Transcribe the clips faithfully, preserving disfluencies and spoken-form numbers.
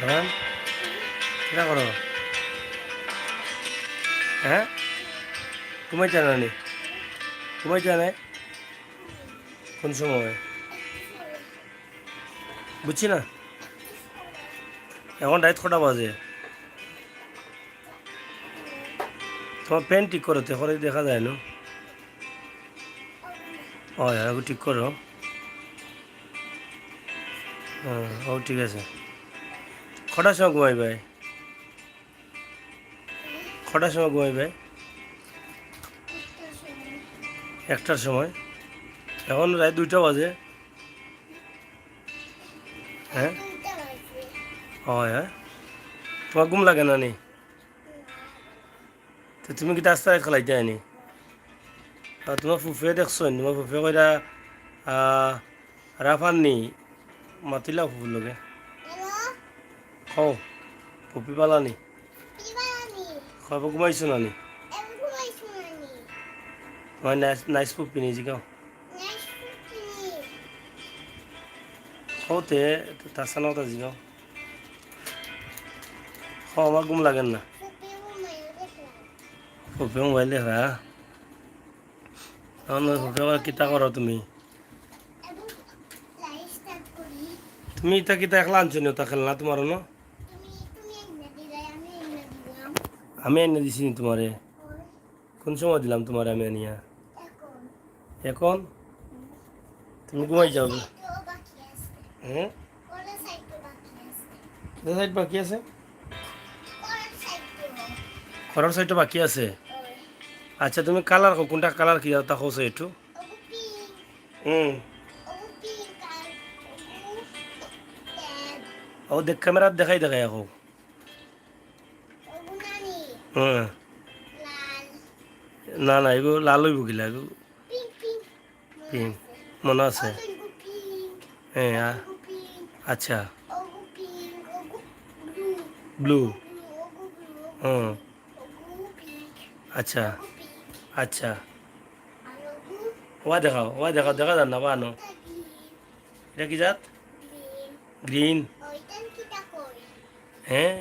হ্যাঁ, কিতা করো? হ্যাঁ, ঘুমাইতা না নি? ঘুমাইতা না? কোন সময়? বুঝছি না। এখন রাইত কটা বাজে? তোমার প্যান্ট ঠিক করো তো, এখন দেখা যায় না। ও, হ্যাঁ, ঠিক করো। হ্যাঁ, ও ঠিক আছে। কটার সময় ঘুমাইবায়? কটার সময় ঘুমাইবায়? একটার সময়। এখন রাইত দুইটা বাজে। হ্যাঁ? হয়, হ্যাঁ। তোমার ঘুম লাগে না নি? তো তুমি কিতা আস্তা রাইত খেলাইতায় নি? আর তোমার ফুফে দেখছো নি? তোমার ফুফে কইরা, আহ, রাফান নি? মাতিলা ফুফুর লগে। কও, ফুফি বালা নি? কইব ঘুমাইছো না নি? তোমার নাইস, নাইস ফুফি নি, জিগাও। কও তে, তার সামনে ওটা জিগাও। কও, আমার ঘুম লাগে না। ফুফি মোবাইল দেখরা। তখন ওই ফুফি আবার কিতা করো তুমি? তুমি ইটা কিতা একলা আনছো নি, ওটা খেলনা তোমার অনো? আমি আনিয়া দিছি নি তোমারে? কোন সময় দিলাম তোমারে আমি আনিয়া? এখন? তুমি ঘুমাই যাও। হ্যাঁ? কোন সাইড বাকি আছে? খরর সাইড বাকি আছে? আচ্ছা, তুমি কালার কও, কোনটা কালার কি, তা কও একটু। হুম। ও দেখ, ক্যামেরাত দেখাই দেখাই কও। হুম। না, না, এগু লাল অইবো কিলা, এগু পিঙ্ক। মনো আছে? হ্যাঁ, আ-, আচ্ছা। ব্লু। হুম। আচ্ছা। আচ্ছা। ওয়া দেখাও, ওয়া দেখাও, দেখা যার না, ওয়া আনো। ইটা কি জাত? গ্রিন। হ্যাঁ?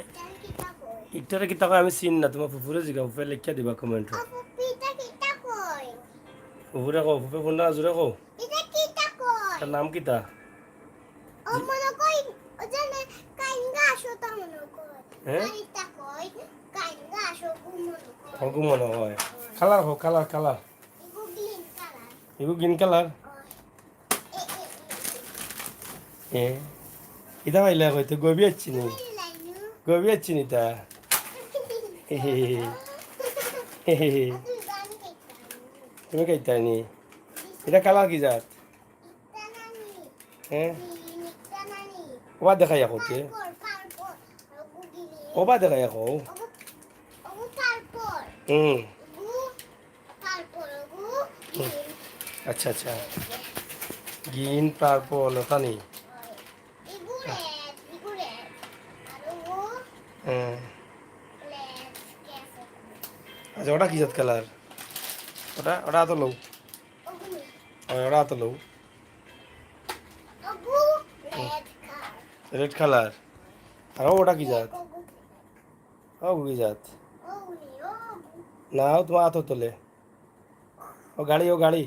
ইটারে কিতা কয় আমি চিনি না, তোমার ফুফুরে জিগাও, ফুফুরে লেখিয়া দিবা কমেন্টো। ফুফুরে কও, ফুফুরে ফোনটা জুরে কও। তার নাম কিতা? হ্যাঁ? অগু মনো অয়। কালার কও, কালার, কালার। এগু গ্রিন কালার। এ, ইটা পাইলা কই? তো গবি আইছি নি? গবি আইছি নি তা? তুমি খাইতায় নি? ইটা কালার কি জাত? হ্যাঁ? ওবা দেখাই কও তে। ওবা দেখাই কও। হুম। হুম। আচ্ছা, আচ্ছা। গ্রিন, পার্পল, ওটা নেই। হ্যাঁ। আচ্ছা, ওটা কি জাত কালার? ওটা, ওটা তো লও। ওই, ওটা তো লও। Red colour. আর ওটা কি জাত? ও কি জাত? না, ও তোমার হাতর তলে। ও গাড়ি, ও গাড়ি।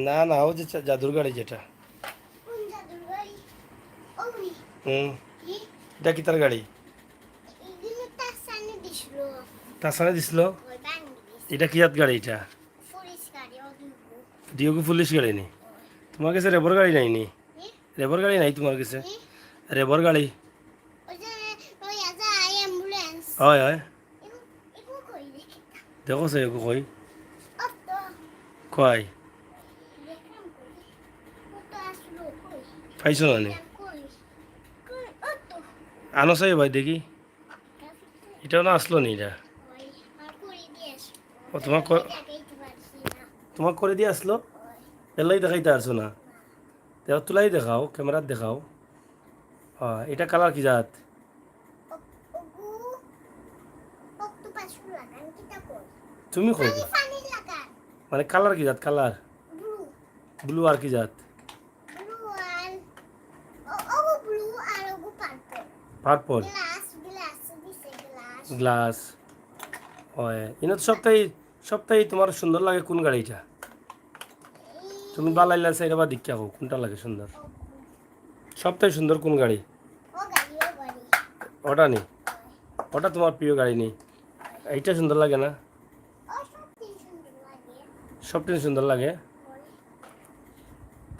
না, না, ও যে জা-, জাদুর গাড়ি যেটা। হুম। এটা কিতার গাড়ি? তার সামনে দিছিল। ইটা কি জাত গাড়ি ইটা? পুলিশ গাড়ি, ওগু। ইটা পুলিশ গাড়ি নি? তোমার গেছে রেবর গাড়ি নাই নি? রেবর গাড়ি নাই তোমার গেছে? রেবর গাড়ি? ওই যে, ওই আছে, অ্যাম্বুলেন্স। হয়, হয়। দেখো সে এগু কই? কই? পাইছো না নি? আনো চাই ভাই দেখি। ইটাও না আসলো নি ইটা? ও, তোমার ক-, তোমার করে দিয়া আসলো? এর লাগি দেখাইতা পারছো না? তে তুলাই দেখাও, ক্যামেরাত দেখাও। হ্যাঁ, ইটা কালার কি জাত? তুমি কই? মানে কালার কি জাত, কালার? ব্লু আর কি জাত? ব্লু আর, ও, ও ব্লু আর ওগু পার্পল। পার্পল। গ্লাস, গ্লাস দিছে, গ্লাস। গ্লাস। ওই, ইনো তো সবতাই, সবতাই তোমার সুন্দর লাগে কোন গাড়িটা? তুমি বালাইলা চাইরা বা দেখিয়া কও, কোনটা লাগে সুন্দর? সবতাই সুন্দর কোন গাড়ি? ও গাড়ি, ও গাড়ি। ওটা নি? ওটা তোমার প্রিয় গাড়ি নি? এইটা সুন্দর লাগে না? ও সব দিন সুন্দর লাগে। সবতাই সুন্দর লাগে?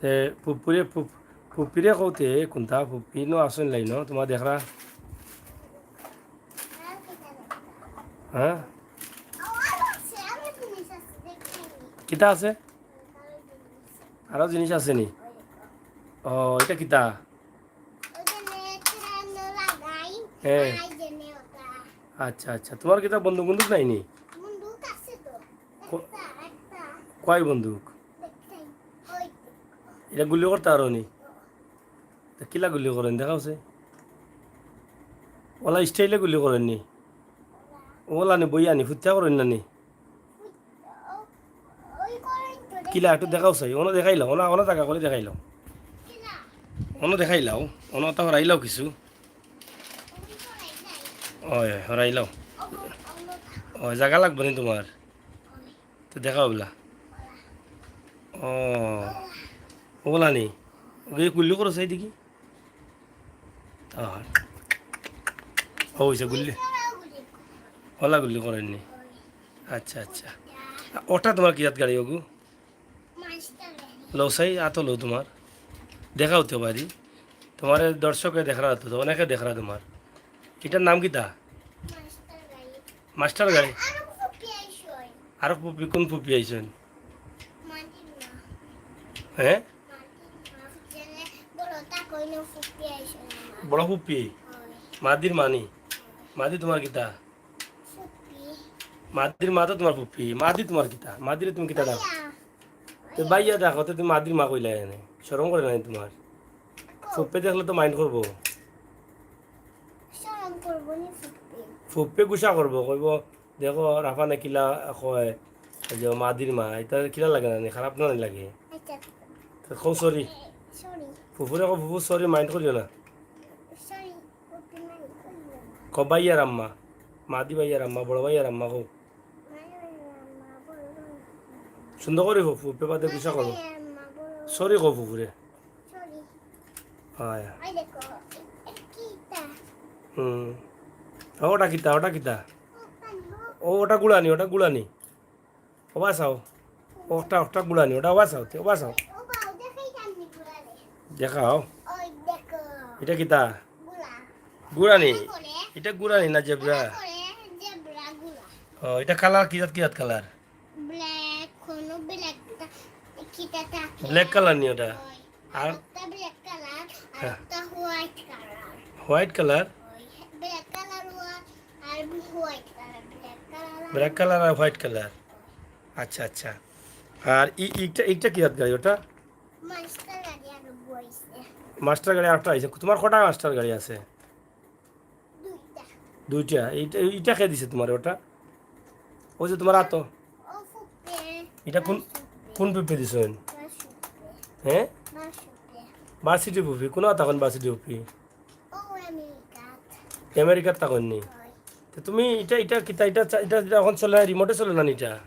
তে ফুফুরে, ফুফ-, ফুফিরে কওতে কোনটা? ফুফি নো আসইন লাইনো, তোমার দেখরা? আর কি জানো? হ্যাঁ? ও, আর আছে, আরো জিনিস আছে, দেখতে নি। কিতা আছে? আরো জিনিস। আরো জিনিস আছে নি? ও, এটা কিতা? ওই যে নেত্রানো লাগাই, হ্যাঁ। আই যে নেওতা। আচ্ছা, আচ্ছা, তোমার কিতা বন্দুক বন্দুক নাই নি? বন্দুক আছে তো। কো- একটা, একটা। কয় বন্দুক? দেখতেই। ওই তো। এটা গুলি করতে পারো নি? তা কিলা গুলি করেন দেখাও সে? ওলা স্টাইলে গুলি করেন নি? ওলা নি বইয়া নি, ফুত্তা করেন না নি? ও, ওই করে তো দেখ- কিলা একটু দেখাও চাই, ওনো দেখাইলাও, ওনা, ওনা জাগা করে দেখাইলাও। কিলা? ওনো দেখাইলাও, ওনো তা হরাইলাও কিছু। ওই করে নাই। ওই, হরাইলাও। ও, ও, ওই, জাগা লাগবে নি তোমার? তো দেখাও ওলা। ও, ওলা নি? ওকে গুল্লি করো চাই দেখি। আহ। ও, ওইসে গুল্লি। ওলা গুল্লি করেননি। আচ্ছা, আচ্ছা। ওটা তোমার কি জাত গাড়ি ওগু? মাস্টার গাড়ি। লও চাই, আতো লও তোমার। দেখাও তো বাড়ি। তোমার দর্শকে দেখরা তো, অনেকে দেখরা তোমার। এটার নাম কিতা? মাস্টার গাড়ি। মাস্টার গাড়ি? আরো ফুপি আইসই। আরো ফুপি, কোন ফুপি আইসন? মাটির মা। হ্যাঁ? মাটির মা। যেনে বড়টা কইনো ফুপি আইসই আমার। বড় ফুপি? ওই। মাদির মানি? মাদি তোমার কিতা? ফুপি। মাদির মা তো তোমার ফুপি। মাদি তোমার কিতা? মাদিরে তুমি কিতা দাও? ইয়া। তো বাইয়া দেখো, তো তুমি মাদির মা কইলা এনে। শরম করে নাই তোমার? ফুপে দেখলে তো মাইন্ড করবো। শরম করবো নি ফুপি। ফুপে গুসা করবো, কইবো, "দেখো, রাফানে কিলা কয়, এই যে মাদির মা, এটা কিলা লাগে না নি? খারাপ না নি লাগে?" আচ্ছা, তো কও সরি। সরি। ফুফুরে কও, "ফুফু, সরি, মাইন্ড করিও না।" সরি, ফুপি মাইন্ড করিও না। কও, "ভাইয়ার আম্মা, মাদি ভাইয়ার আম্মা, বড় ভাইয়ার আম্মা কও।" মাইন্ড করিও না, মা বড় ভাই। সুন্দর করে কও, ফুপে বাদে গুসা করবো। মাইন্ড করিও না, মা বড়। সরি কও ফুফুরে। সরি। হয়। ওই দেখো, এ-, এ কিতা? হুম। ও, ওটা কিতা, ওটা কিতা? ও, পানি, ও। ও, ওটা গুড়ানি, ওটা গুড়ানি। ওবা চাও। ওটা, ওটা গুড়ানি, ওটা ওবা চাও, তে ওবা চাও। ও বাবা, দেখাই জানি গুড়ারে। দেখাও। ওই দেখো। এটা কিতা? গুড়া। গুড়ানি। করে। এটা গুড়ানি না জেব্রা? করে জেব্রা গুড়া। ও, এটা কালার কি জাত, কি জাত কালার? ব্ল্যাক, কোনো ব্ল্যাক তা-, কিতা থাকে? ব্ল্যাক কালার নি ওটা? ওই। আর? একটা ব্ল্যাক কালার, আর হ্যাঁ। একটা হোয়াইট কালার। White colour? ওই, ব্ল্যাক কালার ওয়া-, আর হোয়াইট কালার, ব্ল্যাক কালার আর ব্ল্যাক কালার আর হোয়াইট কালার। আচ্ছা, আচ্ছা। আর ই-, ইটা, ইটা কি জাত গাড়ি ওটা? মাস্টার গাড়ি আর বইছে। মাস্টার গাড়ি আরেকটা আইছে। তোমার কটা মাস্টার গাড়ি আছে? দুইটা। দুইটা। এইটা, এইটা কে দিছে তোমার ওটা? ওই যে তোমার আতো। ও ফুপে। এটা কোন, কোন ফুপে দিছে? বাসুপে। হ্যাঁ? বাসুপে। ভার্সিটি ফুপি, কোন আতা কোন ভার্সিটি ফুপি? ও আমেরিকাত। আমেরিকাত তা কোন নি? ওই। তো তুমি এটা, এটা কিতা, এটা চা-, এটা, এটা এখন চলে না, রিমোটে চলে না নি এটা? নারে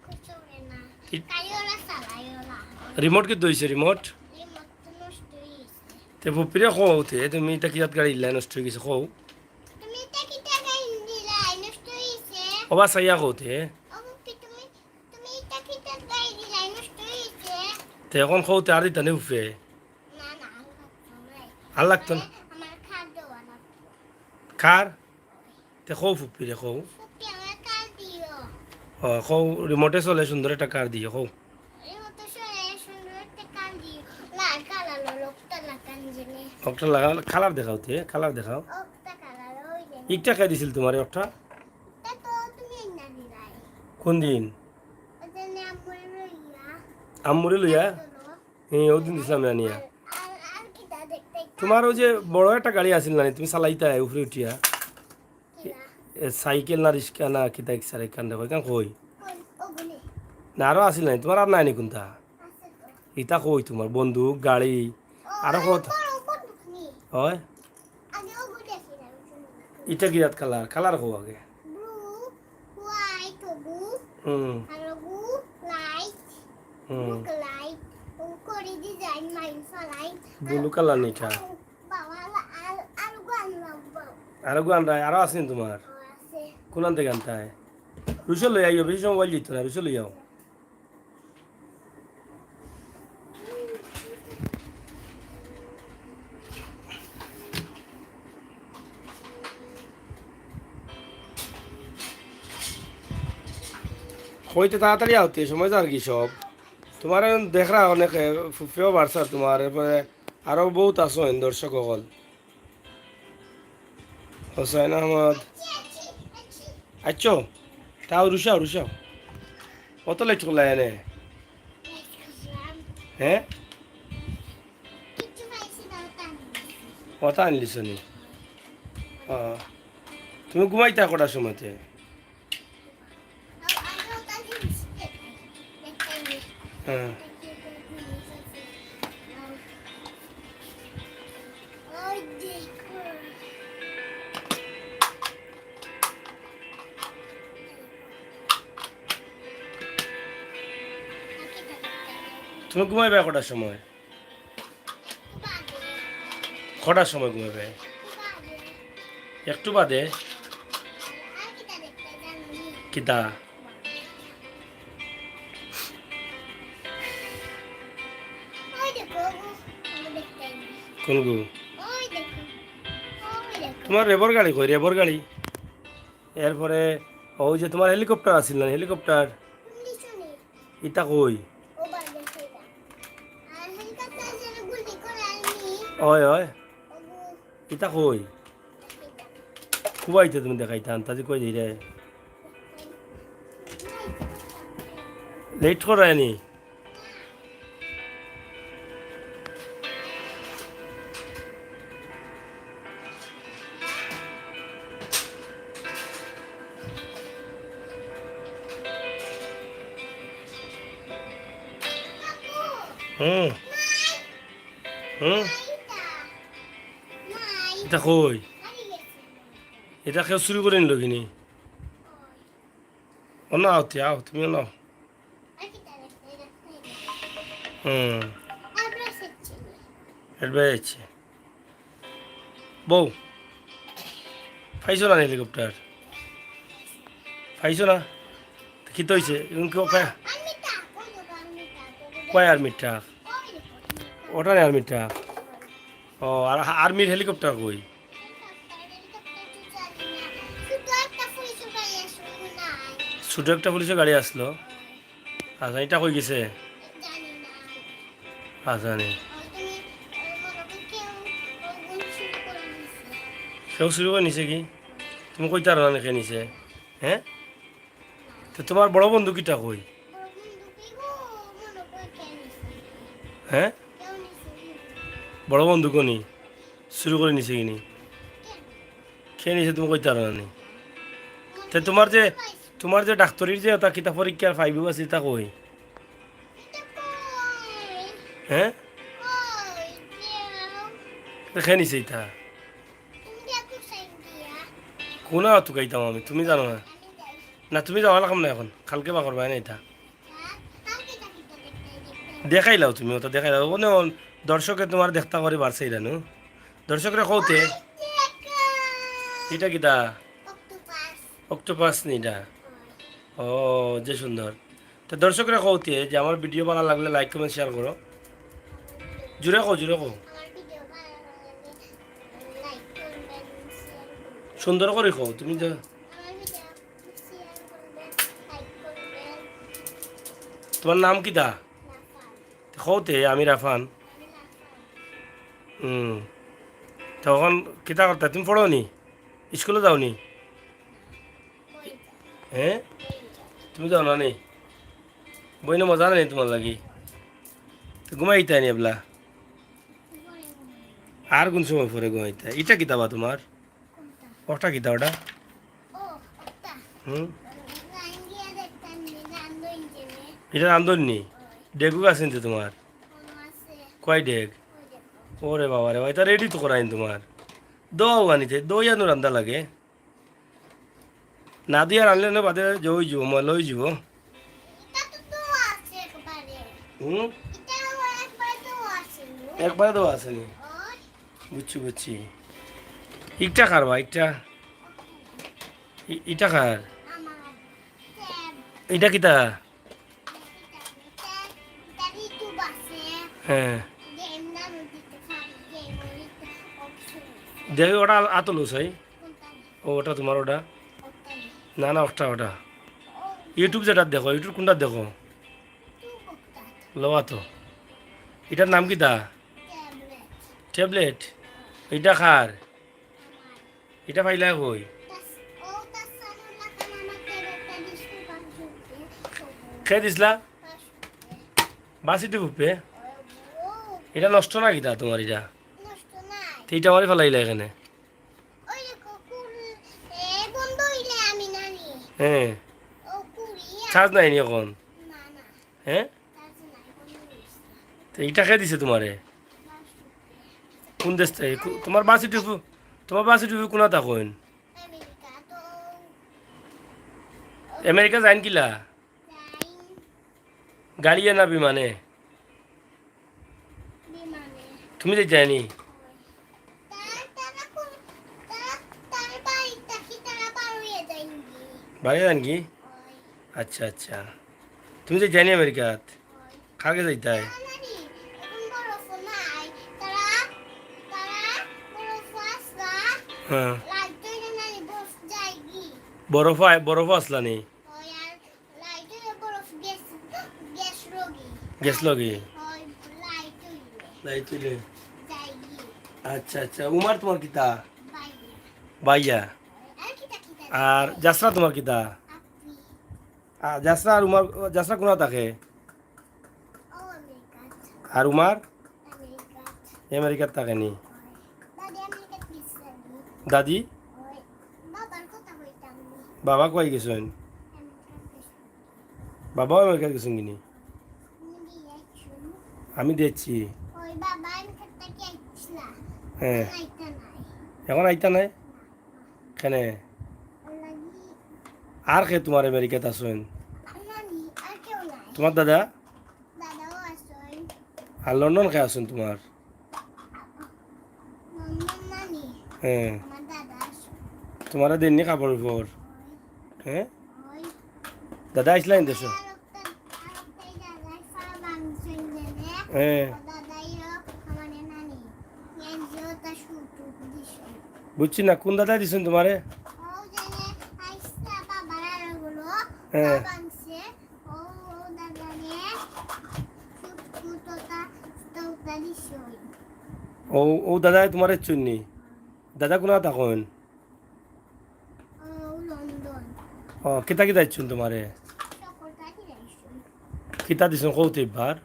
খুচরে না। কি- কাইওলা চালাইওলা। রিমোট কি দইছে রিমোট? রিমোট তো নষ্ট হয়ে গেছে। তে ফুপিরে কও তে, তুমি এটা কি জাত গাড়ি ইল্লা নষ্ট হয়ে গেছে কও? তুমি এটা কিতা গাড়ি দিলা, নষ্ট হয়ে গেছে? ওবা চাইয়া কও তে। ও ফুপি, তুমি, তুমি এটা কিতা গাড়ি দিলা, নষ্ট হয়ে গেছে? তে এখন কও তে আর দিতা নি ফুপে? না, না, আর লাগতো না। আর লাগতো না? আমার খাদ্য বানাবো। কার? তে কও ফুপিরে কও। ফুপি, আমার কার দিও। ও, কও রিমোটে চলে সুন্দর একটা কার দিও কও। এই মতো সরে সুন্দর একটা কার দিও। লাল কালার, লোকটা লাগান জেনে। একটা লাগা, কালার দেখাও তে, কালার দেখাও। একটা কালার, ওই যে। ইকটা কে দিছিল তোমার একটা? তা তো তুমি না দিলাই। কোন দিন? ওই যে নাম মনে লইয়া। আম্মুরে লইয়া? চলো। হ্যাঁ, ওই দিন দিছিলাম না নিয়া। আর, আর, আর কিতা দেখতে? তোমার ওই যে বড় একটা গাড়ি আছিল না, তুমি চালাইতা উপরে উঠিয়া? কিতা? এ, সাইকেল না রিক্সা না কিতা এক সারে কান দেখো, এখান কই? কোন? ওগুলি। না, আরো আছিল না, তোমার আর নাই নি কোনটা? আছে তো। ইতা কই তোমার বন্দুক, গাড়ি, ও, আরো কত? বড় বন্দুক নি। হয়? আগে ওগুলি আছিল। ইটা কি জাত কালার? কালার কও আগে। ব্লু, হোয়াইট, অগু, হুম। আর অগু লাইট, হুম। বুক লাইট, ও করি ডিজাইন মাইন ফালাইন। ব্লু কালার নি ইটা। বাবা, আর আর গান লাগবো। আরো গান রায়, আরো আছে নি তোমার? আছে। কোন আনতে গানটায়? রুশো লই আইও, বেশি সময় বল দিত না, রুশো লই আও। কইতে তাড়াতাড়ি আওতে সময় যার কি সব। তোমার এখন দেখরা অনেক, এ, ফু-, ফুফিও বাড়ছার তোমার, এরপরে আরো বহুত আছো এন দর্শক অকল। হোসেন আহমদ। আচ্ছা, তাও রুশাও, রুশাও। অত লেট করলা এনে? হ্যাঁ? অতা আনলিছ নি? অ। তুমি ঘুমাইতা কটার সময়তে? হ্যাঁ। তুমি ঘুমাইবা কটার সময়? কটার সময় ঘুমাইবে? একটু বাদে। কিতা? কোন গু? তোমার রেবর গাড়ি কই, রেবর গাড়ি? এরপরে ওই যে তোমার হেলিকপ্টার আছিল না, হেলিকপ্টার? ইতা কই? ওই, ওই। ইতা কই? খুবাইতে তুমি দেখাইতা, আন্তাজি কই যাইরে? লেট করায়নি? হুম। হুম। ইতা কই? ইতা কেউ চুরি করি নিল কিনি? অনো আও তে, আও, তুমি অনো আও। হুম। এর বাইরে আছে। বউ, পাইছো না হেলিকপ্টার? পাইছো না? তো কিতা অইছে? এখন কি ওকে কয় আর্মির ট্রাক? ওটা নি আর্মির ট্রাক। ও, আর আর্মির হেলিকপ্টার কই? ছোট একটা পুলিশের গাড়ি আসলো। আচ্ছা, ইটা কই গেছে? আচ্ছা, নি। কেউ চুরি করি নিছে কি? তুমি কইতায় পারো না নি কে নিছে? হ্যাঁ? তো তোমার বড় বন্ধু কিতা কই? হ্যাঁ? বড় বন্ধু কনি? চুরি করি নিছে কিনি? কে নিছে তুমি কইতায় পারো না নি? তে তোমার যে, তোমার যে ডাক্তারির যে ওটা কিতা পরীক্ষার ফাইভ আছে, ইতা কই? হ্যাঁ? তে কে নিছে ইতা? কোন আওয়াজ তুকাইতাম আমি? তুমি জানো না? না, তুমি যাওয়া লাগাম না এখন, কালকে বা করবায় না ইতা। দেখাইলাও তুমি, ওটা দেখাইলাও। মানে, দর্শকে তোমার দেখতা করি বাড়ছে ইরানু। দর্শকরে কওতে। ইটা কিতা? অক্টোপাস নি ইটা? ও, যে সুন্দর। তো দর্শকরে কওতে যে আমার ভিডিও ভালা লাগলে like, comment, share করো। জুরে কও, জুরে কও। সুন্দর করি কও, তুমি তো। তোমার নাম কিতা? কওতে আমি রাফান। হুম। তখন কিতা করতায়? তুমি পড়ো নি? স্কুলো যাও নি? হ্যাঁ? তুমি যাও না নি? বইনে মজা নাই তোমার লাগি? তো ঘুমাইতায় নি এবলা? আর কোন সময় পরে ঘুমাইতায়? ইটা কিতা বা তোমার? ওটা কিতা ওটা? হুম? ইটা রান্ধন নি? ডেগু আছে নি তোমার? কয় ডেগ? ওরে বাবা রে, ইটা রেডি তো করাইন তোমার। দৌ আনিতে, দৌ আনো রান্ধা লাগে। না দিয়া রানলে না বাদে যে ওই যাবো, ময়লা ওই যাবো। এটা তো ধোয়া আছে একবারে। হুম, এটা একবারে ধোয়া আছে নি। একবারে ধোয়া আছে নি। ওই বুঝছি, বুঝছি। ইটা কার বা, ইটা? ই-, ইটা কার? আমার ট্যাব, ইটা কিতা? এটা, এটা, এটা YouTube আছে। হ্যাঁ। গেম ডাউনলোড দিতে পারি, গেম ওইটা অপশন আছে। দেখি ওটা আত-, আতো লুস হয়। কোনটা? ও, ওটা তোমার ওটা? ওটাই। না, না, ওটা, ওটা। ও, YouTube যেটা দেখো, YouTube কোনটা দেখো? YouTube ওটা। লওয়া তো। এটার নাম কিতা? ট্যাবলেট। ট্যাবলেট? এটা কার? এটা পাইলা কই? তাস-, ও তার সামনে লাগানো আমার ট্যাবলেটটা ডিসপ্লে পাঁচ রুপিয়া। কে দিছলা? পাঁচ রুপিয়া। বাসিটি ফুপে? ও, এটা নষ্ট না কিতা তোমার এটা? নষ্ট নাই। তো এটা আমারে ফালাইলা এখানে। ওই দেখো, কুল, এ, বন্ধ হইলে আমি নানি। হ্যাঁ। ও কুড়ি। চার্জ নাই নি এখন? না, না, হ্যাঁ? চার্জ নাই, বন্ধ হইছে। তো এটা কে দিছে তোমারে? পাঁচ রুপিয়া। কোন দেশ থেকে? কো-, তোমার বাসিটি ফু-, তোমার বাসিটি ফু কোনা থাকইন? আমেরিকা তো আমেরিকা যাইন কিলা? যাই গাড়িয়ে না বিমানে? বিমানে। তুমি যে যাইনি? তার, তারা কোন, তারা, তার বাড়িটা কি তারা বার হয়ে যায়নি? বাড়ি যান কি? ওই, আচ্ছা, আচ্ছা। তুমি যে যাইনি আমেরিকাত? ওই। কালকে যাইতাই? তারা নানি, এখন বরফ নাই। তারা, তারা বরফ আসলা। হ্যাঁ। লাইট হইলে নানি বরফ যায়গি। বরফ আয়, বরফ আসলা নি? ওই আর লাইট হইলে বরফ গ্যাস, গ্যাস রোগী। গ্যাস লগি? ওই লাইট হইলে যাইতুলে। যায়গি। আচ্ছা, আচ্ছা। উমার তোমার কিতা? বাইরে। ভাইয়া। আর কিতা কিতা? আর জাসরা তোমার কিতা? আপনি। আর জাসরা আর উমার, জাসরা কোনা থাকে? ও আমেরিকাত। আর উমার? আমেরিকাত। আমেরিকাত থাকে নি? দাদি আমেরিকাত গেছিলেন। দাদি? ওই বাবার কথা কইতাম নি। বাবা কই গেছেন? আমেরিকাত গেছিলেন। বাবাও আমেরিকাত গেছেন কিনি? আমি দিয়ে আইছি। আমি দেখছি। ওই বাবা আমেরিকাত থেকে আইছিলা। হ্যাঁ। আইতা নাই। এখন আইতা নাই? কেনে? লাগি আর কে তোমার আমেরিকাত আছেন? আর নানি, আর কেউ নাই। তোমার দাদা? দাদাও আছেন। আর লন্ডন কে আছেন তোমার? লন্ডন নানি। হ্যাঁ। আমার দাদা আছেন। তোমারে দেননি কাপড় উপর? হ্যাঁ? ওই দাদা আইসলা ইন দেশো? আর একটা, আর একটা এই দাদার পা ভাঙছেন জানে। হ্যাঁ। ও দাদাইও আমার নানি। এনজিও তা শুট দিছে। বুঝছি না, কোন দাদাই দিছেন তোমারে? ও জানে আইসলা বাবার আর গুলো হ্যাঁ। ভাঙছে। ও, ও দাদারে শুট কুর্তাটা, কুর্তা দিছে ওই। ও, ও দাদাই তোমারে চুননি? দাদা কোনা থাকইন? ও লন্ডন। ও, কিতা কিতা দিচ্ছুন তোমারে? সকলটা কি দিছে? কিতা দিছুন কও তো একবার?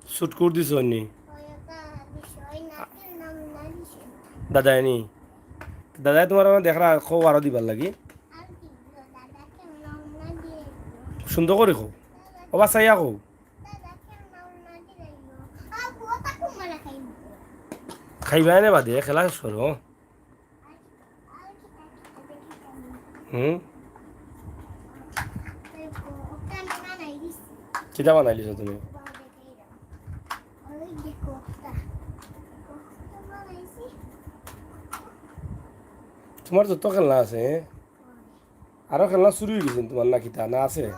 শুট কুর্তা দিছুন নি? ওই একটা বিষয় না, কি নাম না দিছে? দাদাই নি? দাদাই তোমার আমার দেখরা কও আরো দিবার লাগি। আর কি দিল? দাদাকে নাম না দিয়ে দিল। সুন্দর করি কও। ওবা চাইয়া কও। দাদাকে নাম না দিয়ে দিল। আর বউটা কোন মারা খাইব? খাইবা এনে বাদে, খেলা শেষ করো। হুম? কিতা বানাইলিছো তুমি? তোমার যত খেলনা আছে, হ্যাঁ? আরো খেলনা চুরি হয়ে গেছে তোমার না কিতা? না আছে?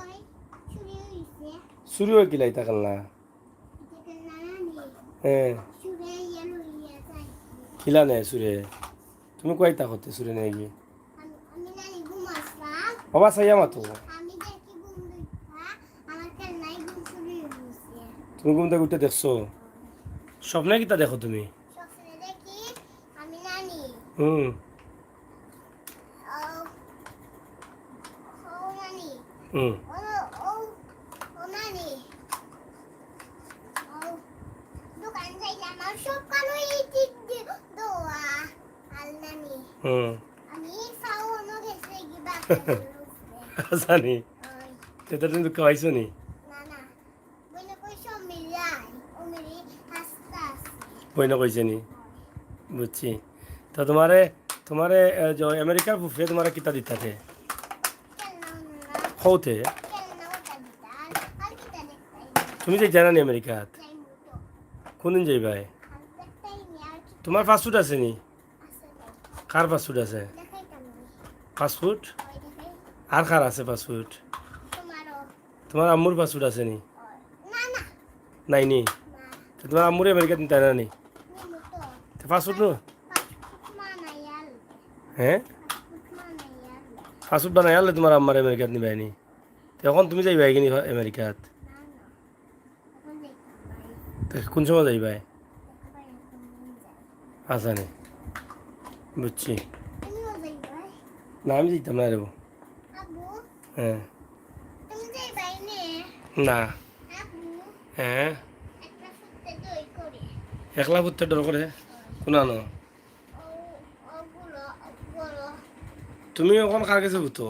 চুরি হয়ে কিলা ইতা খেলনা? হ্যাঁ। কিলা নেয় চুরে? তুমি কইতা করতে চুরে নেয় কি? আমি, আমি নানি ঘুমাসলাম। বাবা, চাইয়া মাতো। আমি দেখি ঘুম দিতা, আমার খেলনাই ঘুম চুরি হয়ে গেছে। তুমি ঘুম থেকে উঠে দেখছো? স্বপ্নে কিতা দেখো তুমি? স্বপ্নে দেখি আমি নানি। হুম। ও, ও নানি। হুম। ও, ও, ও নানি। ও, দোকান যাইলাম, আর সব কালো এই টিক দি-, দোয়া, আল নানি। হুম। আমি খাওয়ানো গেছে কি বাবা। জানি। ওই। তো তুমি দুঃখ পাইছো নি? না, না। বইনে কইছো মিলাই, ও মিলি আস্তে আস্তে। বইনে কইছে নি? বুঝছি। তো তোমারে, তোমারে, এ, যে আমেরিকার ফুফে তোমারে কিতা দিতাতে? কওতে? তুমি যাইতায় না নি আমেরিকাত? কুনদিন যাইবায়? তুমার পাসপোর্ট আছে নি? কার পাসপোর্ট আছে? পাসপোর্ট? আর কার আছে পাসপোর্ট? তুমার আম্মুর পাসপোর্ট আছে নি? নাই নি? তে তুমার আম্মুরে আমেরিকাত নিতায় না নি? তে পাসপোর্ট নু? হে? পাসপোর্ট বানাইয়া আনলে তুমার আম্মারে আমেরিকাত নিবায় নি? তে অখন তুমি যাইবায় গি নি আমেরিকাত? তে কুন সময় যাইবায়? আচ্ছা নি, বুঝছি। না, আমি যাইতাম না রে বা। হে। না। হে। একলা ফুরতে ডর করে? কুনানো? তুমি অখন কার গেছে ফুরতো?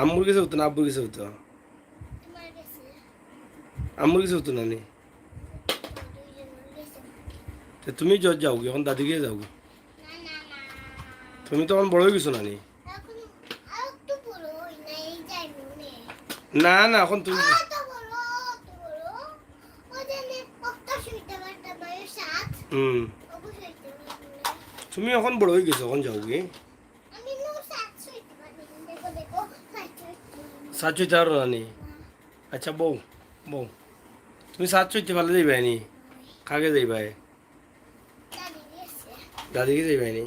আম্মুর গেছে ফুরতো না আব্বুর গেছে ফুরতো? আম্মুর গেছে ফুরতো না নি? তে তুমি যত যাওগি, অখন দাদির গেছে যাওগি। তুমি তো অখন বড় অইগেছো না নি? না, না, অখন তুমি হুম। তুমি অখন বড় অইগেছো, অখন যাওগি। ছাদ চইতে পারো না নি? আচ্ছা, বউ, বউ, তুমি ছাদ চইতে পারলে যাইবায় নি? কার গেছে যাইবায়? দাদির গেছে যাইবায় নি?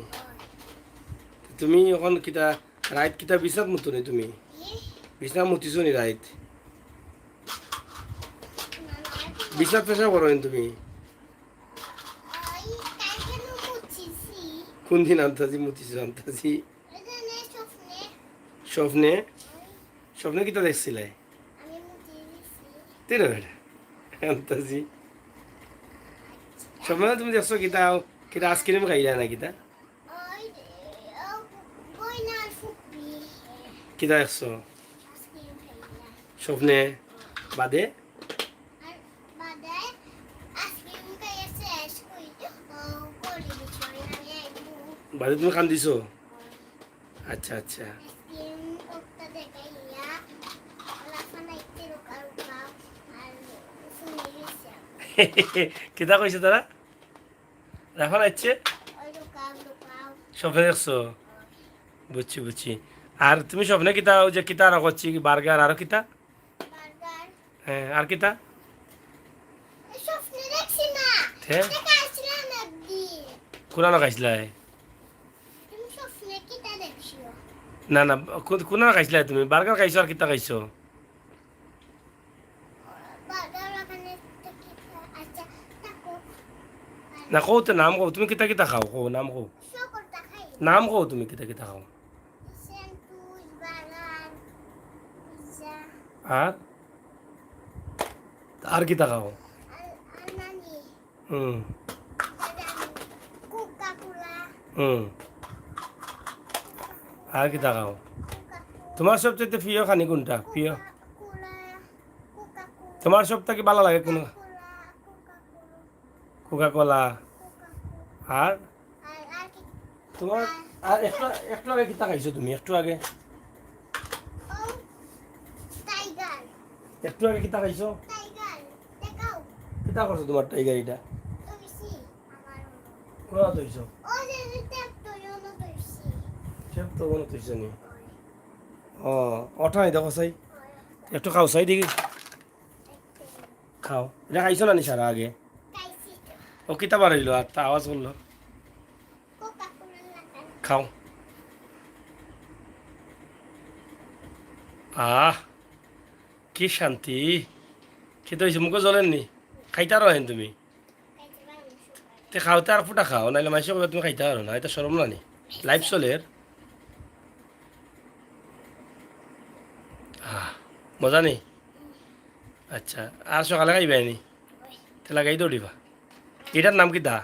তুমি অখন কিতা, রাইত কিতা বিছনাত মুতো নি তুমি? বিছনাত মুতিছো নি রাইত? বিছনাত পেশাব করো নি তুমি? কুনদিন আন্তাজি মুতিছো, আন্তাজি? স্বপ্নে? স্বপ্নে কিতা দেখছিলায়? তে না বেটা, আন্তাজি। স্বপ্নে তুমি দেখছো কিতা? কিতা আইসক্রিম খাইলা না কিতা? কিতা দেখছো? স্বপ্নে? বাদে? বাদে তুমি কান্দিছো? আচ্ছা, আচ্ছা। কিতা কইছে তারা? রাফান আইছে? স্বপ্নে দেখছো? বুঝছি, বুঝছি। আর তুমি স্বপ্নে কিতা, ওই যে কিতা আরো করছি, বার্গার আরো কিতা? হ্যাঁ, আর কিতা? স্বপ্নে দেখছি না। হে? কুনানো খাইছলায়? না, না, কু-, কুনানো খাইছলায় তুমি? বার্গার খাইছো আর কিতা খাইছো? না, কও তো নাম কও, তুমি কিতা কিতা খাও? কও, নাম কও। নাম কও তুমি কিতা কিতা খাও? আর? আর কিতা খাও? হুম। হুম। আর কিতা খাও? তুমার সবচাইতে প্রিয় খানি কুনটা? প্রিয়? তুমার সব থাকি ভালা লাগে কুন? Coca Cola. আর? তুমার আর একটু, একটু আগে কিতা খাইছো তুমি? একটু আগে? একটু আগে কিতা খাইছো? কিতা করছো তুমার টাইগার ইটা? কোনাত থইছো? টেপ তো মনে থইছো নি? ও, ওঠা নাই দেখো চাই। একটু খাও চাই দেখি। খাও। ইটা খাইছো না নি সারা আগে? ও কিতা বারইলো আর তা আওয়াজ করলো? খাও। আহ, কি শান্তি। কিতা অইছে? মুখো জলের নি? খাইতায় পারো না তুমি? তে খাও, তে আর ফুটা খাও, নাইলে মাইনষে কইবা তুমি খাইতায় পারো না। ইটা শরম না নি? লাইভ চলের। আহ, মজা নি? আচ্ছা, আর সকালে খাইবায় নি? তে লাগাই দৌড়িবা। ইটার নাম কিতা?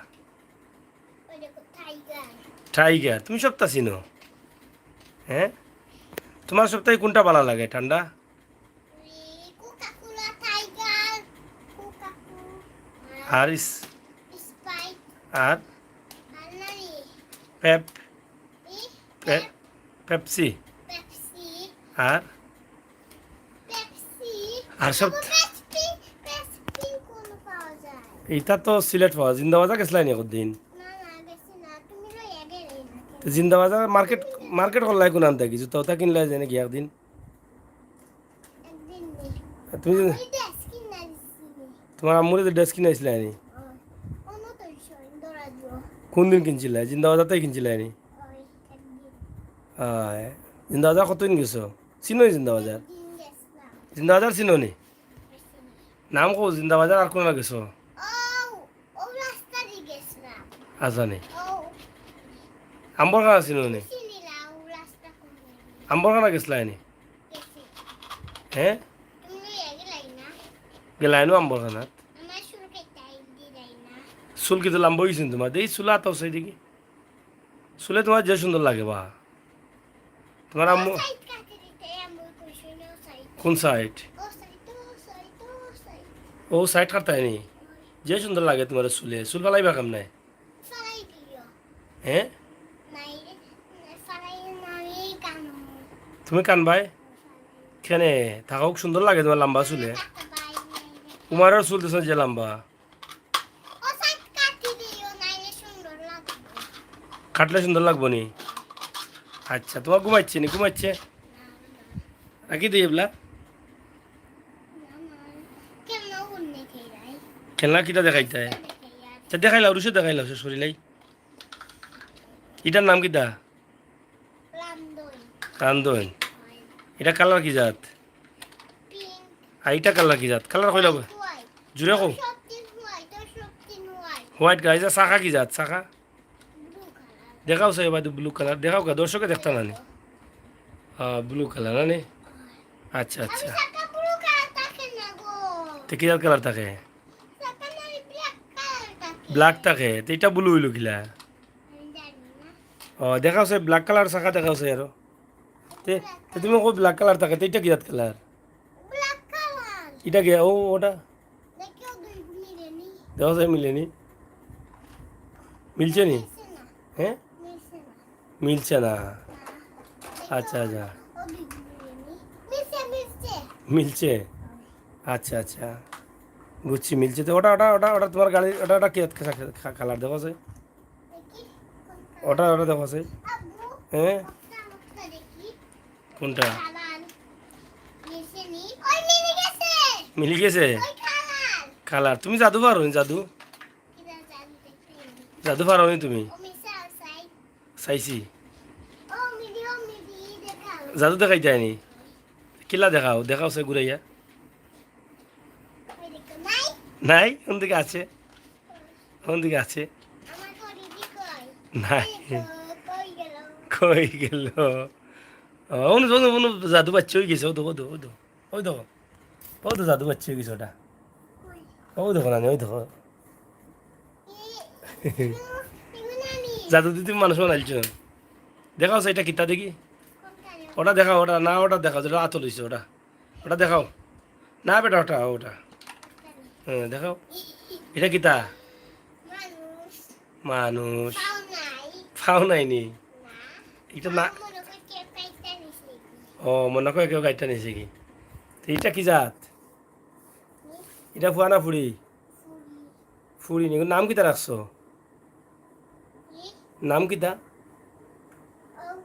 টাইগার। তুমি সবতা চিনো? হ্যাঁ? তুমার সবচাইতে কুনটা ভালা লাগে ঠান্ডা? আর ইস-, আর? পেপ-, পে-, পেপসি? আর পেপসি। আর সব পেপসি, পেপসি কোন পাওয়া যায়? এটা তো সিলেট পাওয়া। জিন্দাবাজার গেছিলায় নি একদিন? না, না, গেছি না। তুমি লইয়া গেলে না। তো জিন্দাবাজার মার্কেট, মার্কেট করলায় কোন আনতে কিছু তো ওটা কিনলায় জানি কি একদিন। একদিন নে। তুমি আমি ড্রেস কিনা দিছি নে। তোমার আম্মুরে যে ড্রেস কিনাইছিলায় নি? ও, অন্য তো ইসো, দৌড়া দিও। কোন দিন কিনছিলায়? জিন্দাবাজার তাই কিনছিলায় নি? ওই একদিন। আয়, জিন্দাবাজার কতদিন গেছো? চিনো নি জিন্দাবাজার? দিন গেছিলাম। জিন্দাবাজার চিনো নি? গেছি না। নাম কও জিন্দাবাজার আর কোন গেছো? ও, ও রাস্তা দিয়ে গেছিলাম। আজানি। ও, আম্বরখানা চিনো নি? চিনি না, ও রাস্তা কোন দিকে? আম্বরখানা গেছিলায় নি? গেছি। হ্যাঁ? তুমি লইয়া গেলাই না? গেলায় নি আম্বরখানাত। আমার চুল কেটে দিলাই না। চুল কিন্তু লম্বা হইছে তোমার। এই চুল আতাও চাই দেখি। চুলে তোমার যে সুন্দর লাগে বা। তোমার আম্মু সাইড কাটি দিতে, আমি কইছি না সাইড। কোন সাইড? ও সাইড, ও সাইড, ও সাইড। ও সাইড কাটতায় নি? যে সুন্দর লাগে তোমার চুলে। চুল ফালাইবা কেমনে? ফালাই দিও। হ্যাঁ? নাই রে, ফালাই না, আমি কানো। তুমি কানবায়? কেনে? থাকউক, সুন্দর লাগে তোমার লম্বা চুলে। কাটা পাই নাই রে। উমারর চুল দিছে যে লম্বা। ও সাইড কাটি দিও, নাইলে সুন্দর লাগবে। কাটলে সুন্দর লাগবো নি? আচ্ছা, তোমার ঘুমাইছে নি? ঘুমাইছে? রাখি দিই এবলা। কেমন উন্নে খেয়ে যায়? খেলনা কিতা দেখাইতায়? দেখে আর আচ্ছা, দেখাইলাও, রুশে দেখাইলাও, শেষ করিলাই। এটার নাম কিতা? রামদই। রান্ধন। এটা কালার কি জাত? পিঙ্ক। আর এটা কালার কি জাত? কালার কইলাও। হোয়াইট। জুড়ে কও। সব দিন হোয়াইট, ও সব দিন হোয়াইট। হোয়াইট গাইজ, আর শাখা কি জাত? শাখা? Blue colour. দেখাও চাই বাদু ব্লু কালার। দেখাও কা, দর্শকে দেখতা না নি? ব্লু কালার না নি? আচ্ছা, আচ্ছা। সাকা ব্লু কালার থাকে না গো। তে কি জাত কালার থাকে? সাকা নাই ব্ল্যাক কালার থাকে। ব্ল্যাক থাকে। তে এটা ব্লু হইল কিলা? আমি জানি না। ও, দেখাও চাই ব্ল্যাক কালার শাখা দেখাও চাই আরো। তে, তে তুমি কো ব্ল্যাক কালার থাকে, তে এটা কি জাত কালার? Black colour. এটা কি? ও, ওটা? দেখো দুই মিলে নি। দেখাও চাই মিলেনি। মিলছে নি? মিলছে না। হ্যাঁ? মিলছে না। মিলছে না। আচ্ছা, আচ্ছা। ও দুই মিলে নি। মিলছে, মিলছে। মিলছে? আচ্ছা, আচ্ছা। বুঝছি, মিলছে। তো ওটা, ওটা, ওটা, ওটা তোমার গাড়ি, ওটা, ওটা কি জাত কা-, কা-, কালার দেখাও চাই? দেখি। ওটা, ওটা দেখাও চাই। আব্বু, হ্যাঁ? ওটা, ওটা দেখি। কোনটা? কালার। মিলছে নি? ওই মিলে গেছে। মিলি গেছে? ওই কালার। কালার। তুমি জাদু পারো নি, জাদু? কিরা জানি দেখতে নি। জাদু পারো নি তুমি? ও মিশে আসাই। চাইছি। ও মিলি, ও মিলি, দেখা। জাদু দেখাইতায় নি? কিলা দেখাও, দেখাও চাই ঘুরাইয়া। ওই দেখো, নাই। নাই, কোন দিকে আছে? কোন দিকে আছে? আমার ঘড়ি দি কই? নাই। এই তো, কই গেল? কই গেল? ও, অনু, অনু, অনু, জাদু বাচ্চা হয়ে গেছে। ও দেখো, দেখো, দেখো। ওই দেখো। ও তো জাদু বাচ্চা হয়ে গেছে ওটা। কই? ও দেখো না, ওই দেখো। এ, এগুলো আমি। জাদু দিয়ে তুমি মানুষ বানাইছো। দেখাও চাই এটা কিতা দেখি। কোনটা রে? ওটা দেখাও, ওটা না, ওটা দেখাও, যেটা আতল হইছে ওটা। ওটা দেখাও। না বেটা, ওটা, ওটা। হ্যাঁ, দেখাও। এটা কিতা? মানুষ। মানুষ। পাও নাই। পাও নাই নি? না। এটা না। মনে করি কেউ কাইটা নিছে। ও, মনে কয় কেউ গাড়িটা নিছে কি? তো এটা কি জাত? এটা ফুয়া না ফুড়ি? ফুড়ি নি, নাম কিতা রাখছো? নাম কিতা? ও,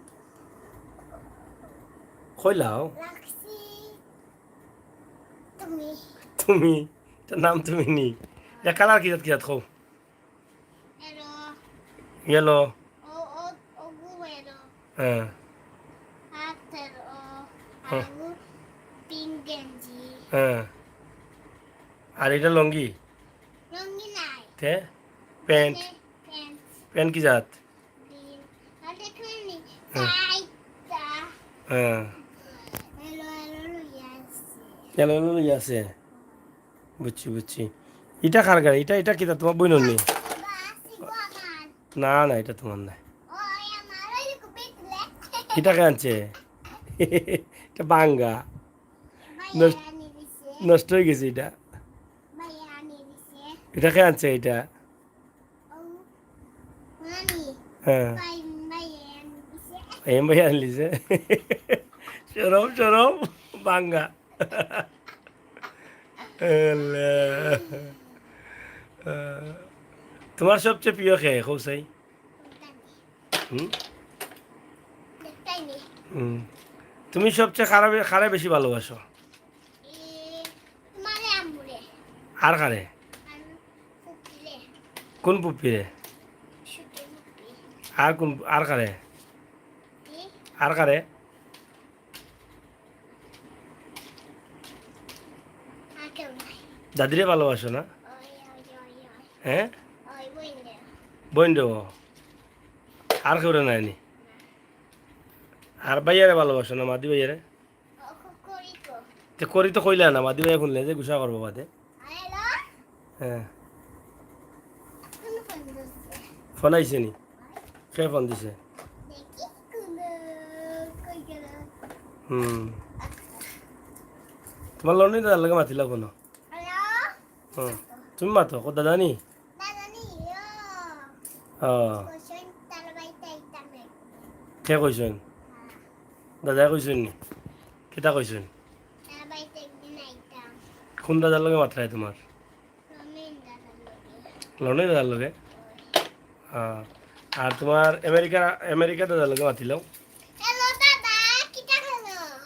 কইলাও। রাখছি। তুমি। তুমি। এটা নাম তুমি নি। এটা কালার কি জাত, কি জাত কও? এলো। ইয়েলো। ও, ও, ও, গু এলো। হ্যাঁ। হাতের ও, হ্যাঁ। আলু, পিঙ্ক গেঞ্জি। হ্যাঁ। আর এটা লুঙ্গি? রঙিন নাই। তে? প্যান্ট। প্যান্ট। প্যান্ট কি জাত? গ্রিন। আর দেখলেন নি? হ্যাঁ। সাইডটা। হ্যাঁ। এলো, এলো, লইয়া আসছে। এলো, এলো, লইয়া আছে। বুঝছি, বুঝছি। এটা কার গাড়ি? এটা, এটা কিতা তোমার বইনর নি? বাবা, আসি গো আমার। না, না, এটা তোমার না। ওই আমার ওই দেখো, দেখলে? এটা কে আনছে? এটা ভাঙ্গা। ভাইয়া নষ্ট- আনি দিছে। নষ্ট হয়ে গেছে এটা। ভাইয়া আনি দিছে। এটা কে আনছে এটা? ও, নানি, হ্যাঁ। ভাই, ভাইয়া আনি দিছে। এম ভাই আনলিছে। শরম, শরম, বাঙ্গা। আল্লাহ। আহ, তোমার সবচেয়ে প্রিয় কে, কও চাই? হুম? হুম। তুমি সবচেয়ে কারে, কারে বেশি ভালোবাসো? এ, তোমারে আম্মুরে। আর কারে? আর ফুপিরে। কোন ফুপিরে? ছোট ফুপি। আর কোন, আর কারে? কি? আর কারে? আর কেউ নাই। দাদিরে ভালোবাসো না? ওই, ওই, ওই, ওই। হ্যাঁ? ওই, বইনরে। বইনরে? আর কেউরে নাইনি? আর ভাইয়ারে ভালোবাসো না, মাদি ভাইয়ারে? ও, ক-, করি তো। তে করি তো কইলা না, মাদি ভাইয়া হুনলে যে গুসা করবো বাদে। হ্যালো? হ্যাঁ। কোন ফোন দিছে? ফোন আইছে নি? কে ফোন দিছে? দেখি কোন, কই গেল? হুম। তোমার লন্ডনি দাদার লগে মাতিলা কোনো? হ্যালো? হুম। তুমি মাতো, কো দাদা নি? দাদা নি, ও। ও। কইছইন তার বাড়িত আইতাম একদিন। কে কইছইন? হ্যাঁ। দাদায় কইছইন নি? কিতা কইছইন? তার বাড়িত একদিন আইতাম। কোন দাদার লগে মাতরায় তোমার? রনিন দাদার লগে। রনিন দাদার লগে? হ্যাঁ। আর তোমার আমেরিকা, আমেরিকা দাদার লগে মাতিলাও? হ্যালো দাদা, কিতা খবর?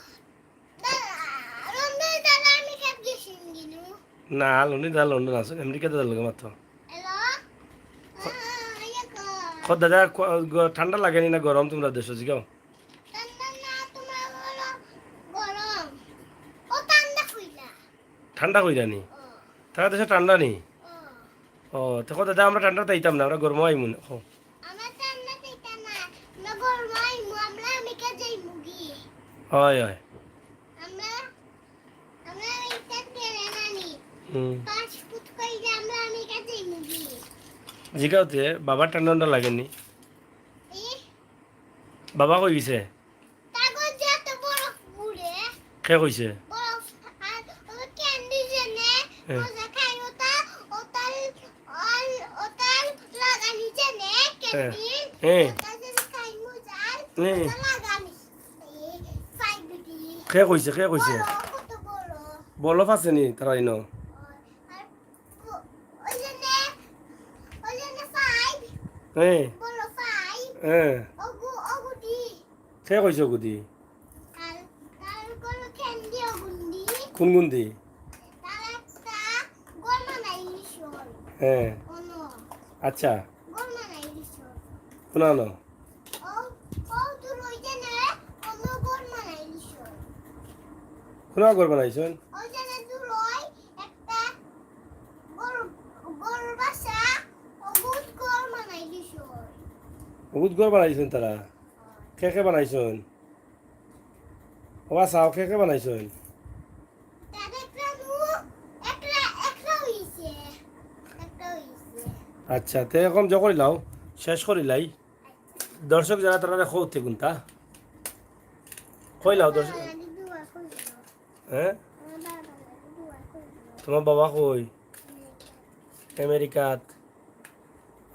দাদা, রনিন দাদা আমেরিকাত গেছইন গিনু? না, রনিন দাদা লন্ডন আছে, আমেরিকা দাদার লগে মাতো। হ্যালো? আহ, ইয়ে কর। কো দাদা, কো-, গ-, ঠান্ডা লাগেনি না গরম তোমরা দেশো, জিগাও? ঠান্ডা না, তোমার হলো গরম। ও ঠান্ডা কইলা। ঠান্ডা কইরা নি? ও। তারা দেশে ঠান্ডা নি? ও। ও, তে কো দাদা, আমরা ঠান্ডাত আইতাম না, আমরা গরমো আইমু না। ও। আমরা ঠান্ডাত আইতাম না, আমরা গরমো আইমু, আমরা আমেরিকা যাইমু গি। হয়, হয়। আমরা, আমরা আমেরিকাত গেলে না নি? হুম। পাসপোর্ট কইরা আমরা আমেরিকা যাইমু গি। জিগাও তে, বাবার ঠান্ডা ঠান্ডা লাগেনি? এ? বাবা কই গেছে? কাগজ যত বরফ উড়ে। কে কইছে? বরফ আর ওই ক্যান্ডি জেনে, হ্যাঁ। মজা খাই ওটা, ওটার, আর ওটার লাগানি জেনে, হ্যাঁ। ক্যান্ডি, হ্যাঁ। ওটা জেনে খাই মজা, হ্যাঁ। ওটা লাগানি। এই ফাইভ ডি। কে কইছে, কে কইছে? বরফ, কত বরফ। বরফ আছে নি তারা ইনো? আর ও-, ওই জেনে, ওই জেনে ফাইভ। হ্যাঁ। বরফ ফাইভ। হ্যাঁ। ওগু, ওগুটি। কে কইছে ওগুদি? তার, তার কোনো ক্যান্ডি ওগুন্ডি। কোন গুন্দি? তার একটা গরমা নাই ইলিশ হল। হ্যাঁ। কোনো। আচ্ছা। গরমা নাই ইলিশ হল। কোনানো? ও, ও তো রইতে না, কোনো গরমা নাই ইলিশ হল। কোনা গরমা নাই ইলিশ হল? ওই যে না দূর ওই একটা গরু, গরুর বাসা, ওগুত গরমা নাই ইলিশ হল। ওগুত গরমা নাই ইলিশ হল তারা? কে কে বানাইছইন? ও আচ্ছা, ও কে কে বানাইছইন? আচ্ছা, তে এখন জো করিলাও, শেষ করিলাই। দর্শক যারা তারা কও তে গুনতা। কইলাও দর্শক। হ্যাঁ? তোমার বাবা কই? আমেরিকাত।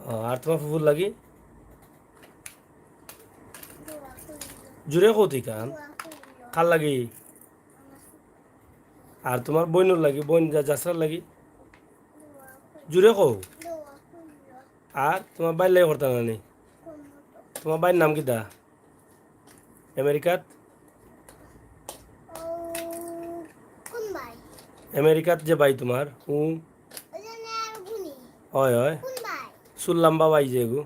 ও, আর তোমার ফুফুর লাগি? জুরে কও তুই কান? কার লাগি? আর তোমার বইনর লাগি, বইন যা-, যাত্রার লাগি? জুরে কও। আর তোমার বাইর লাগি করতা না নি? তোমার বাইর নাম কিতা? আমেরিকাত? ও, কোন ভাই? আমেরিকাত যে ভাই তোমার, উ? ওই যে না, আর গুনি। হয়, হয়। কোন ভাই? চুল লম্বা ভাই যে এগু। ও,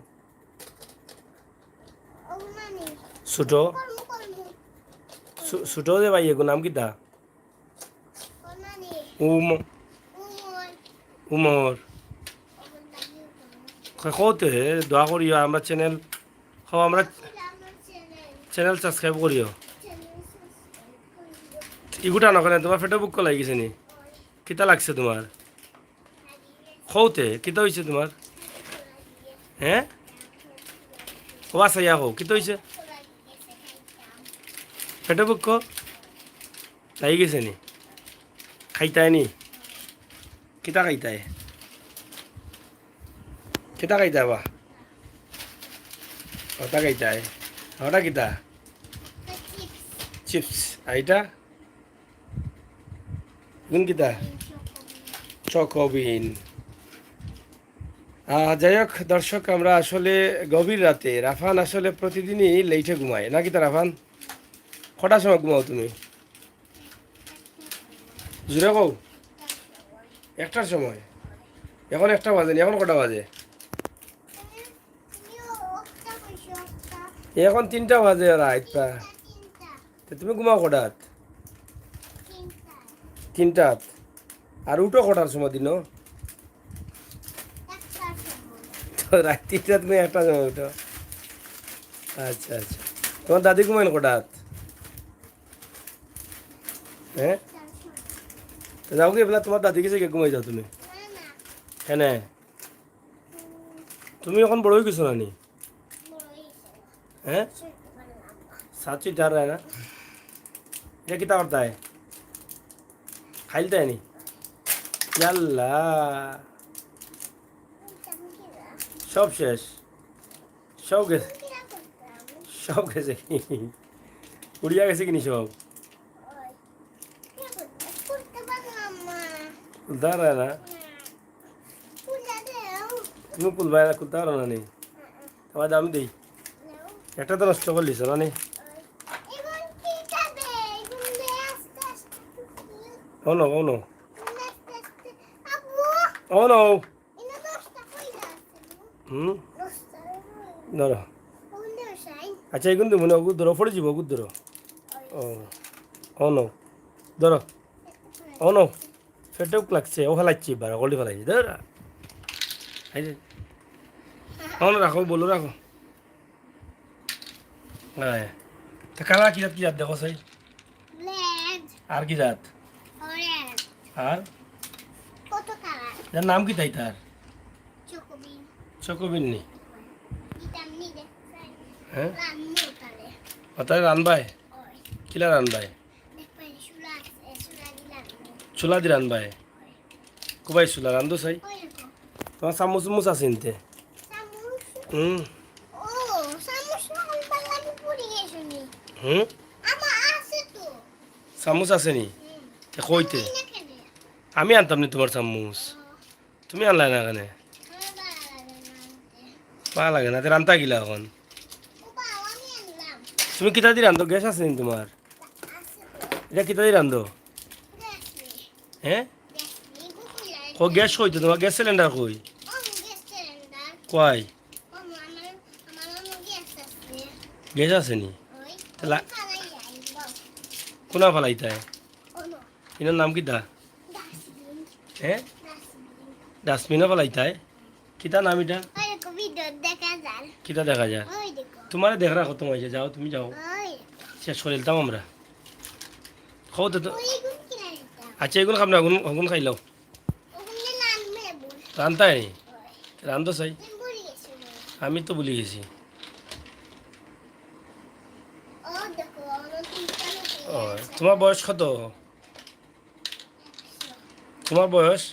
মানে। ছোট? কলমু, কলমু। ছো-, ছোট যে ভাই এগু নাম কিতা? ও, মানে। উম। উমর। উমর। কই কওতে, দোয়া করিও, আমরা channel, কও আমরা channel subscribe করিও। ইগুটা না করে, তোমার পেটো ভুক লাগি গেছে নি? কিতা লাগছে তোমার? কওতে, কিতা হইছে তোমার? হ্যাঁ? ও আচ্ছা, ইয়া কও, কিতা হইছে? পেটো ভুক লাগি গেছে নি? খাইতায় নি? কিতা খাইতায়? কিতা খাইতায় বা? ওটা খাইতায়। ওটা কিতা? চিপস। আর ইটা? ইগুন কিতা? চকোবিন। আহ, যাই হোক দর্শক, আমরা আসলে গভীর রাতে, রাফান আসলে প্রতিদিনই লেটে ঘুমায়, না কিতা রাফান? কটার সময় ঘুমাও তুমি? জুরে কও। একটার সময়? এখন একটা বাজে নি, এখন কটা বাজে? এখন তিনটা বাজে রাইত প্রায়। তে তুমি ঘুমাও কটাত? তিনটাত। আর উঠো কটার সময় দিনো? তো রাইত তিনটাত তুমি একটা সময় উঠো। আচ্ছা, আচ্ছা। তোমার দাদি ঘুমাইন কটাত? হ্যাঁ? তো যাও কি, এবার তোমার দাদি গেছে গিয়া ঘুমাই যাও তুমি। কেনে? তুমি এখন বড় অই গেছো না নি? হ্যাঁ? সাচি ডার না? ইটা কিতা করতায়? খাইলতায় নি? ইয়াল্লা। সব শেষ। সব গেছে। সব গেছে কি? উড়িয়া গেছে কিনি সব? খুলতা পারো না? তুমি খুলবায় না, খুলতা পারো না নি? তোমার দাম দেই। একটা তো নষ্ট করলিছ না নি? ও নো, ও নো। ও নো। হুম? ধরো। আচ্ছা, এগুন তো মনে অগুত ধরো, পড়ি যিবো, অগুত ধরো। ও। ও নো। ধরো। ও নো। পেটে ভুক লাগছে, ও ফালাইছি এবার, অকলি ফালাইছি। ধরো। এই যে। ও নো রাখো, বলো রাখো। হ্যাঁ। তে কালার কি জাত, কি জাত দেখো চাই? ব্ল্যাক। আর কি জাত? অরেঞ্জ। আর? কত কালার? এর নাম কিতা ইতার? চকোবিন। চকোবিন নি? দিতাম নি রে। হ্যাঁ? রান্না তাহলে। ও, তাহলে রানবায়? ওই। কিলা রানবায়? দেখ, পাইলে চুলা আছে, চুলা দিলাম নি। চুলা দি রানবায়? ওই। কুবাই চুলা রান্ধো চাই? ওই দেখো। তোমার চামচ উমচ আছে নিতে? চামচ? হুম। ও, চামচ না, আমি পাল্লা দি পড়ি গেছি নি। হুম? আমার আছে তো। চামচ আছে নি? হুম। তে কইতে? আমি না কেনে? আমি আনতাম নি তোমার চামচ। ও। তুমি আনলায় না কেনে? আমার ভালা লাগে না আনতে। ভালা লাগে না, তে রানতা কিলা এখন? ও বাবা, আমি আনলাম। তুমি কিতা দি রান্ধো? গ্যাস আছে নি তোমার? আছে তো। ইটা কিতা দি রান্ধো? গ্যাস নেই। হ্যাঁ? গ্যাস নেই, বুকুল নাই। কো গ্যাস কই তো? তোমার গ্যাস সিলিন্ডার কই? ও, গ্যাস সিলিন্ডার। কই? ও, আমার, আমার অন্য গ্যাস আছে। গ্যাস আছে নি? ওই, তাহলে ওই ফালাই আইব। কোনা ফালাইতায়? ও না। ইনার নাম কিতা? ডাস্টবিন। হ্যাঁ? ডাস্টবিন। ডাস্টবিনো ফালাইতায়? কিতা নাম ইটা? ওই দেখো, ভিডিও দেখা যার। কিতা দেখা যার? ওই দেখো। তোমারে দেখরা কত মাইছে, যাও, তুমি যাও। ওই দেখো। শেষ করিলতাম আমরা। খাও তো, তো। ওই গুণ কিনা দিতাম? আচ্ছা, এগুন খাম না, এগুন, এগুন খাইলাও। ওগুন রানবে বল। রানতায় নি? ওই। রান্ধো চাই। আমি ভুলি গেছি। আমি তো ভুলি গেছি। ও দেখো, আমার তিনটা রুটি ও, আছে। তোমার বয়স কত? একশো। তোমার বয়স?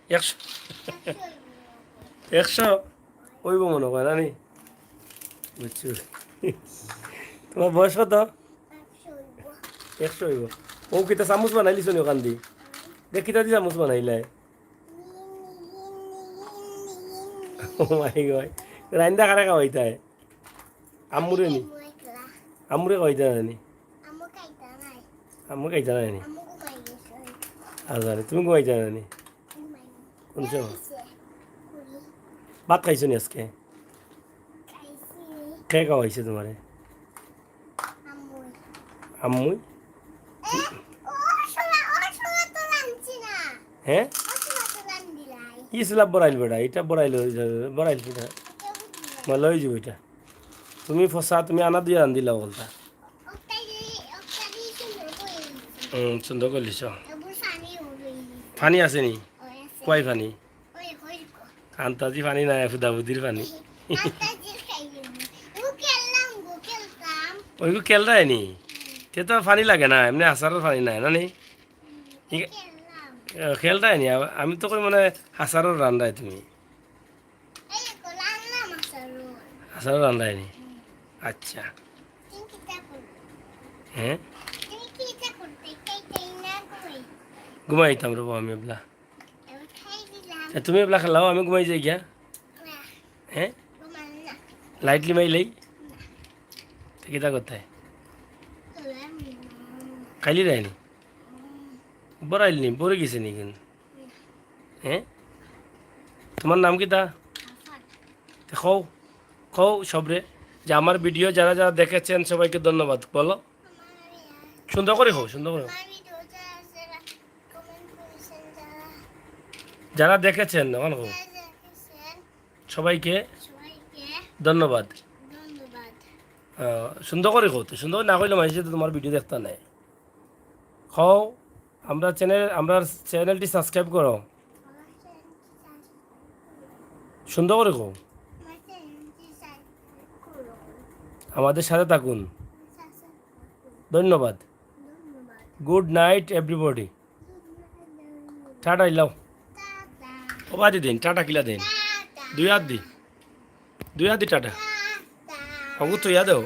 একশো। একশো? একশো অইব মনে কয় না নি? বুঝছো? তোমার বয়স কত? একশো অইব। একশো অইব। ও কিতা চামচ বানাইলিছো নি ওখান দি? দেখ কিতা দি চামচ বানাইলায়? Oh my God। রান্দা কারে খাওয়াইতায়? আম্মুরে নি? আম্মু একলা। আম্মুরে খাওয়াইতায় না নি? আম্মু খাইতা নাই। আম্মু খাইতা নাই নি? আম্মু ঘুমাই গেছে। আর জানি, তুমি ঘুমাইতায় না নি? ঘুমাই। কোন সময়? এই যে, কুড়ি। ভাত খাইছো নি আজকে? খাইছি। কে খাওয়াইছে তোমারে? আম্মুই। আম্মুই? এ, ও শোনা, ও শোনা তো রাঁধছি না। হ্যাঁ? ও শোনা তো রাঁধি নাই। ই সিলা বড়াইল বেটা, ইটা বড়াইল অই যাইব, বড়াইল বেটা। এটা বুঝি না। মজা অই যাইব ইটা। তুমি ফসা, তুমি আনা দিয়া রান্ধিলা বলতা। ওটাই যে, ওটাই যে সুন্দর করে দিছে। হুম, সুন্দর করিলিছো। এবার পানি হবে। পানি আছে নি? ওই আছে। কই পানি? ওই, ওই দেখো। আন্তাজি পানি নায়, ফুদাফুদির পানি। আন্তাজির খাই দিবি। ও খেললাম গো, খেলতাম। ওইগু খেলতায় নি? হুম। তে তো পানি লাগে না, এমনে আচারর পানি নায়, না নি? হুম, ঠিক খেললাম। এ, খেলতায় নি? আ-, আমি তো কই মানে আচারর রান্দায় তুমি। এই দেখো, রান্না মশলা। আচারর রান্দায় নি? হুম। আচ্ছা। তুমি কিতা করবে? হ্যাঁ? তুমি কি ইচ্ছা করতে? তাই তাই না কই? ঘুমাইতাম রে বাবা আমি এবলা। এবার খাই দিলাম। এ, তুমি এবলা খেলাও, আমি ঘুমাই যাই গিয়া। না। হ্যাঁ? ঘুমান না। লাইট লিমাই লই? না। তো কিতা করতে? তোরা নিলাম। খাইলি রাইনি? বড় আইল নি, বড় গেছে নি কিন্তু। হ্যাঁ? তোমার নাম কিতা? আফান। তো কও, কও সবরে যে আমার ভিডিও যারা যারা দেখেছেন সবাইকে ধন্যবাদ। বলো। আমার ইয়া, সুন্দর করে কও, সুন্দর করে কও। আমার ভিডিও যারা যারা কমেন্ট করেছেন, যারা যারা দেখেছেন, এখন কও। যারা দেখেছেন, সবাইকে সবাইকে ধন্যবাদ। ধন্যবাদ। আহ, সুন্দর করে কও তো, সুন্দর না কইলে মানুষে তো তোমার ভিডিও দেখতা নাই। কও, আমরা চ্যানেল, আমরা চ্যানেলটি সাবস্ক্রাইব করো। আমার চ্যানেলটি সাবস্ক্রাইব করো। সুন্দর করে কও। আমার চ্যানেলটি সাবস্ক্রাইব করো। আমাদের সাথে থাকুন। সাবস্ক্রাইব করুন। ধন্যবাদ। ধন্যবাদ। Good night everybody. টাটা ইলাও। টাটা। ও বাদে দিন, টাটা কিলা দিন। টাটা। দুই হাত দি। দুই হাত দি টাটা। টাটা। অগু তো ইয়া দেও।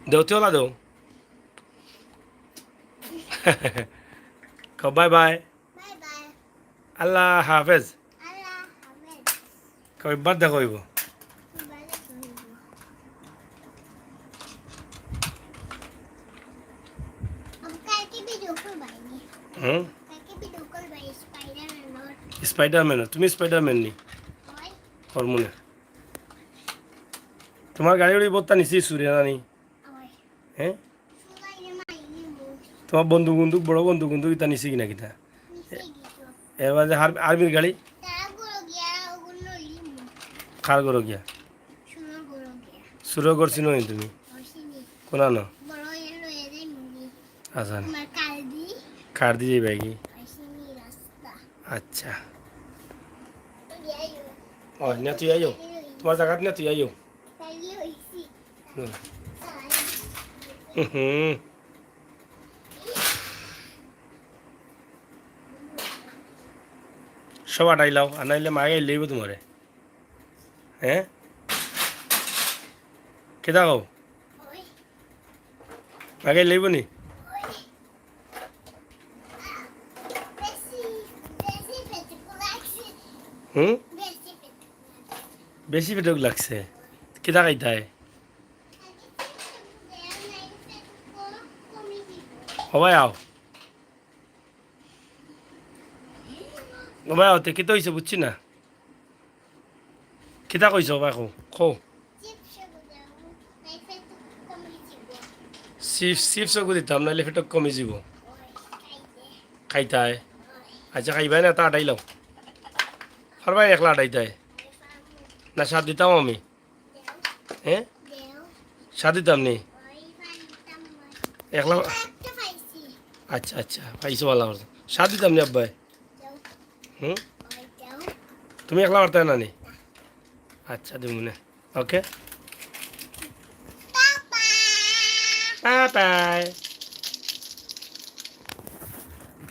দেও, তেওলা দেও। কও বাই বাই। Bye bye. আল্লাহ হাফেজ। আল্লাহ হাফেজ। কয়বার দেখা হইব? Bye bye. अब काल की वीडियो कॉल भाई ने। হুম? काल की वीडियो कॉल भाई स्पाइडरमैन और স্পাইডারম্যান, তুমি স্পাইডারম্যান নি? ওই। হরমোনে। তোমার গাড়ি উড়ি বত্তা নিছি সুরে নানি? ওই। হ্যাঁ? সুলাই রে মাই নিমু। তোমার বন্দুক বন্দুক, বড় বন্দুক বন্দুক ইতা নিছি কিনা কিতা? নিছি কিছু। এর বাদে হার-, আর্মির গাড়ি? তারা গরো গিয়া ওগুলো নিমু। কার গরো গিয়া? সুরর গরো গিয়া। সুরর গর চিনো নি তুমি? ওই চিনি। কোনানো? বড় এ লয়ে যাই মুগি। আচ্ছা। তোমার কার দি? কার দি যাইবা কি? ওই চিনি রাস্তা। আচ্ছা। তুই আইও। ও, না তুই আইও। তোমার জায়গাত না তুই আইও। তাই হইছি। হুম। হুম। সব আটাইলাও, আর নাইলে মায়ে লইব তোমারে। হ্যাঁ? কিতা কও? ওই। মায়ে লইব নি? ওই। বেশি, বেশি পেটুক লাগছে। হুম? বেশি পেটুক লাগছে। বেশি পেটুক লাগছে? কিতা খাইতায়? ও ভাই আও। ও ভাই আও, তে কিতা হইছে বুঝছি না। কিতা কইছো ও ভাই কও, কও। চিপস, চিপস ওগু দিতাম, নাইলে পেটুক কমি যিব। খাইতায়? আচ্ছা, খাইবায় না, তা আটাই লাও। পারবায় একলা আটাইতায়? না, সাথ দিতাম আমি। হ্যাঁ? দেও। সাথ দিতাম নি? ওই পানিটা মরে। একলা। একটা পাইছি। আচ্ছা, আচ্ছা, পাইছো ভালা করছো। সাথ দিতাম নি আব্বায়? দেও। হুম? ওই দেও। তুমি একলা পারতায় না নি? আচ্ছা, দিমু নে। Okay? Bye bye. Bye by.